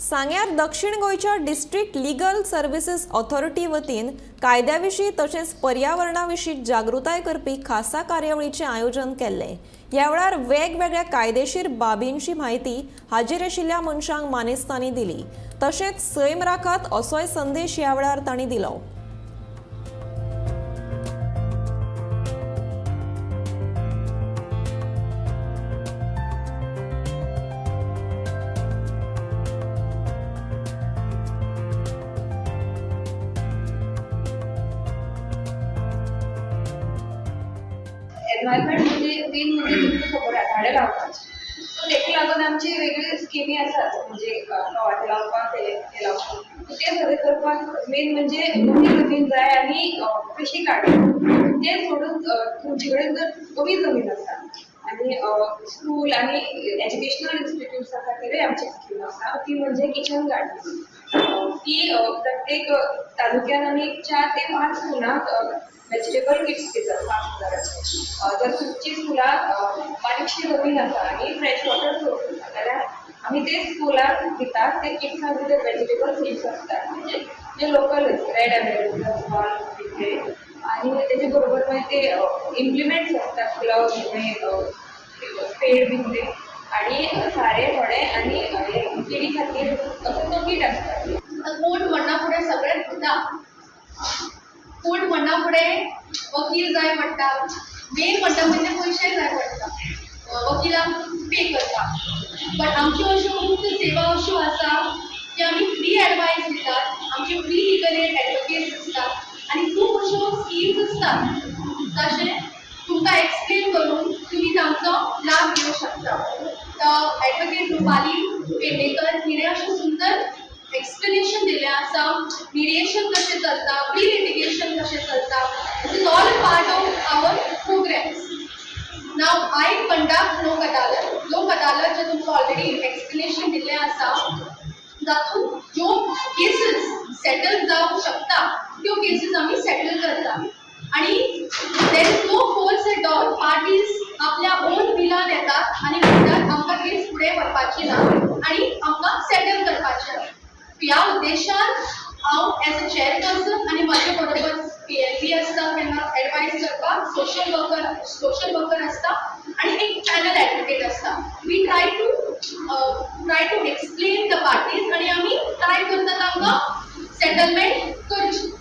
सांग्यार दक्षिण गोंयच्या डिस्ट्रिक्ट लीगल सर्विसेस ऑथॉरिटी वतीन कायद्या विशीं तशेंच पर्यावरणा विशीं जागृताय करपी खासा कार्यावळीचें आयोजन केल्लें। ह्या वेळार वेगवेगळ्या कायदेशीर बाबींची म्हायती हाजीर आशिल्ल्या मनशांक मानेस्तांनी दिली। तशेंच सैम राखात असोय संदेश ह्या वेळार तांणी दिलो। एनवायरमेंट म्हणजे मेन म्हणजे तुमकां खबर आसा झाडां लावपाची, सो तेका लागून आमची वेगळी स्किमी आसात, म्हणजे कवाथे लावपाक ते लावपाक, ते सगळें करपाक मेन म्हणजे मोठी जमीन जाय आनी कृशी कार्ड ते सोडून तुमचे कडेन जर कमी जमीन आसा आनी स्कूल आनी एज्युकेशनल इन्स्टिट्यूट्सा खातीरूय आमची स्कीम आसा, ती म्हणजे किचन गार्डन। ती प्रत्येक तालुक्यान आमी 4 ते 5 स्कुलांक वेजिटेबल किट्स दितात 5,000चे। जर तुमची स्कुलाक बारीकशी जमीन आसा आनी फ्रेश वॉटर सोर्स आसा जाल्यार आमी ते स्कुलाक दितात। ते किट्सां भितर वेजिटेबल सीड्स आसतात, म्हणजे जे लोकलच रेड एमेरिकन स्मॉल आनी तेजे बरोबर मागीर ते इम्प्लिमेंट्स आसतात, ग्लव्स स्पेड बीन ते आनी सारें थोडें आनी किडी खातीर असो तो किट आसता। कोर्ट म्हणना फुडें सगळें भिता, कोर्ट म्हणना फुडें वकील जाय पडटा, मेन म्हणटा म्हणजे पयशे जाय पडटा वकिलांक पे करपाक। बट आमच्यो अश्यो मुफ्त सेवा अश्यो आसा की आमी फ्री एडवायस दितात, आमचे फ्री लिगल एड एडवोकेट्स आसतात आनी खूब अश्यो स्किम्स आसतात तशें तुमकां एक्सप्लेन करून तुमी तांचो लाभ घेवंक शकता। तर एडवोकेट रुपाली पेडणेकर हिणें अशें सुंदर एक्सप्लेनेशन दिलें आसा, मिडिएशन कशें चलता, प्री लिटिगेशन कशें चलता, this is all part of our programs. Now I conduct Lok Adalat. Lok Adalat जे तुमकां ऑलरेडी एक्सप्लेनेशन दिल्लें आसा, जातूंत ज्यो केसीस सेटल जावंक शकता त्यो केसीस आमी सेटल करता आनी there is no force at all. Parties आपल्या ओन विलान येतात आनी म्हणटात आमकां केस फुडें व्हरपाची ना आनी आमकां सेटल करपाचें आसा। ह्या उद्देशान हांव एज अ चेअरपर्सन आनी म्हाजे बरोबर पी एल पी आसता केन्ना एडवायस करपाक, सोशल वर्कर आसता आनी एक पॅनल एडवोकेट आसता। We try to explain the parties आनी आमी ट्राय करता तांकां सेटलमेंट करची।